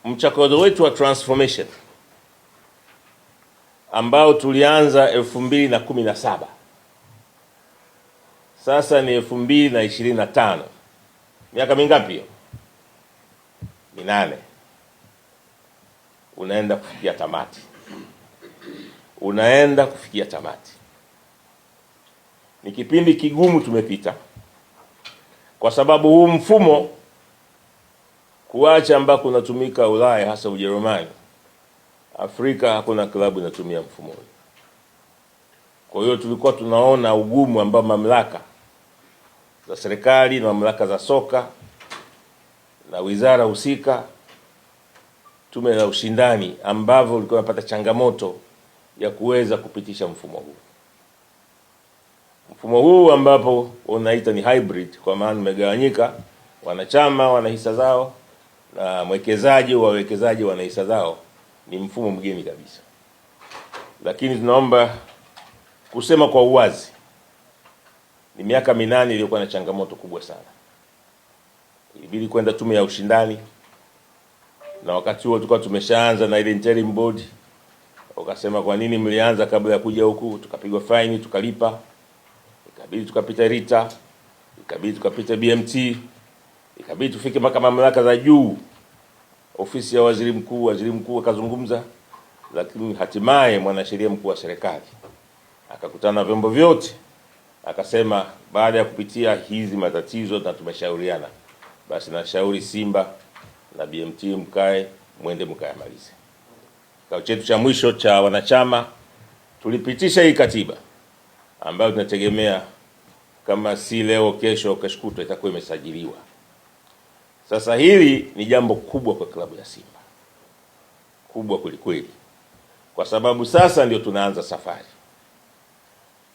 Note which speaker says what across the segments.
Speaker 1: Mchakato wetu wa transformation ambao tulianza 2017, sasa ni 2025. Miaka mingapi hiyo? 8. Unaenda kufikia tamati, unaenda kufikia tamati. Ni kipindi kigumu tumepita, kwa sababu huu mfumo kuacha ambako unatumika Ulaya, hasa Ujerumani, Afrika hakuna klabu inatumia mfumo huu. Kwa hiyo tulikuwa tunaona ugumu ambao mamlaka za serikali na mamlaka za soka na wizara husika, tume la ushindani, ambavyo ulikuwa unapata changamoto ya kuweza kupitisha mfumo huu. Mfumo huu ambapo unaita ni hybrid, kwa maana umegawanyika, wanachama wana hisa zao na mwekezaji, wawekezaji wana hisa zao. Ni mfumo mgeni kabisa, lakini tunaomba kusema kwa uwazi, ni miaka 8 iliyokuwa na changamoto kubwa sana. Ilibidi kwenda tume ya ushindani, na wakati huo tulikuwa tumeshaanza na ile interim board. Wakasema kwa nini mlianza kabla ya kuja huku? Tukapigwa faini tukalipa, ikabidi tukapita RITA, ikabidi tukapita BMT, ikabidi tufike mpaka mamlaka za juu, ofisi ya waziri mkuu. Waziri mkuu akazungumza, lakini hatimaye mwanasheria mkuu wa serikali akakutana na vyombo vyote, akasema baada ya kupitia hizi matatizo na tumeshauriana, basi nashauri Simba na BMT mkae mwende mkayamalize. Kikao chetu cha mwisho cha wanachama tulipitisha hii katiba ambayo tunategemea kama si leo, kesho, kesho kutwa itakuwa imesajiliwa. Sasa hili ni jambo kubwa kwa klabu ya Simba, kubwa kwelikweli, kwa sababu sasa ndio tunaanza safari.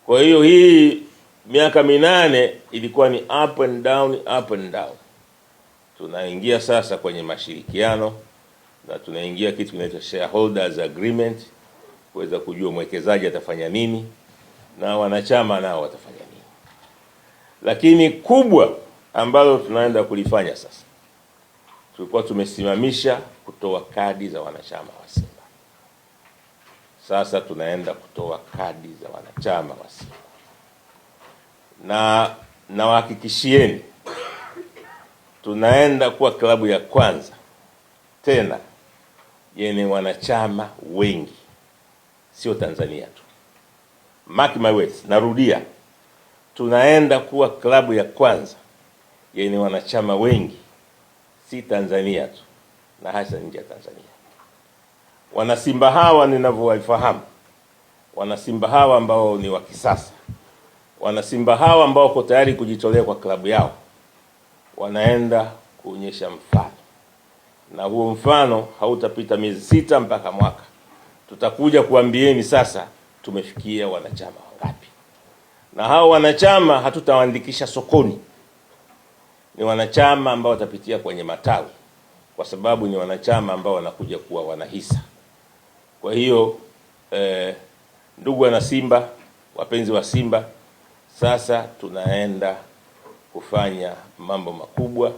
Speaker 1: Kwa hiyo hii miaka 8 ilikuwa ni up and down, up and down. Tunaingia sasa kwenye mashirikiano na tunaingia kitu kinaitwa shareholders agreement, kuweza kujua mwekezaji atafanya nini na wanachama nao watafanya nini. Lakini kubwa ambalo tunaenda kulifanya sasa, tulikuwa tumesimamisha kutoa kadi za wanachama wa Simba. Sasa tunaenda kutoa kadi za wanachama wa Simba, na nawahakikishieni tunaenda kuwa klabu ya kwanza tena yenye wanachama wengi, sio Tanzania tu. Mark my words, narudia, tunaenda kuwa klabu ya kwanza yenye wanachama wengi, si Tanzania tu, na hasa nje ya Tanzania. Wanasimba hawa ninavyowafahamu, wanasimba hawa ambao ni wa kisasa, wanasimba hawa ambao wako tayari kujitolea kwa klabu yao, wanaenda kuonyesha mfano, na huo mfano hautapita miezi 6 mpaka mwaka. Tutakuja kuambieni sasa tumefikia wanachama wangapi, na hao wanachama hatutawaandikisha sokoni, ni wanachama ambao watapitia kwenye matawi, kwa sababu ni wanachama ambao wanakuja kuwa wanahisa. Kwa hiyo ndugu wana Simba, wapenzi wa Simba, sasa tunaenda kufanya mambo makubwa,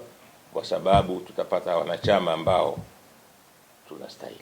Speaker 1: kwa sababu tutapata wanachama ambao tunastahili.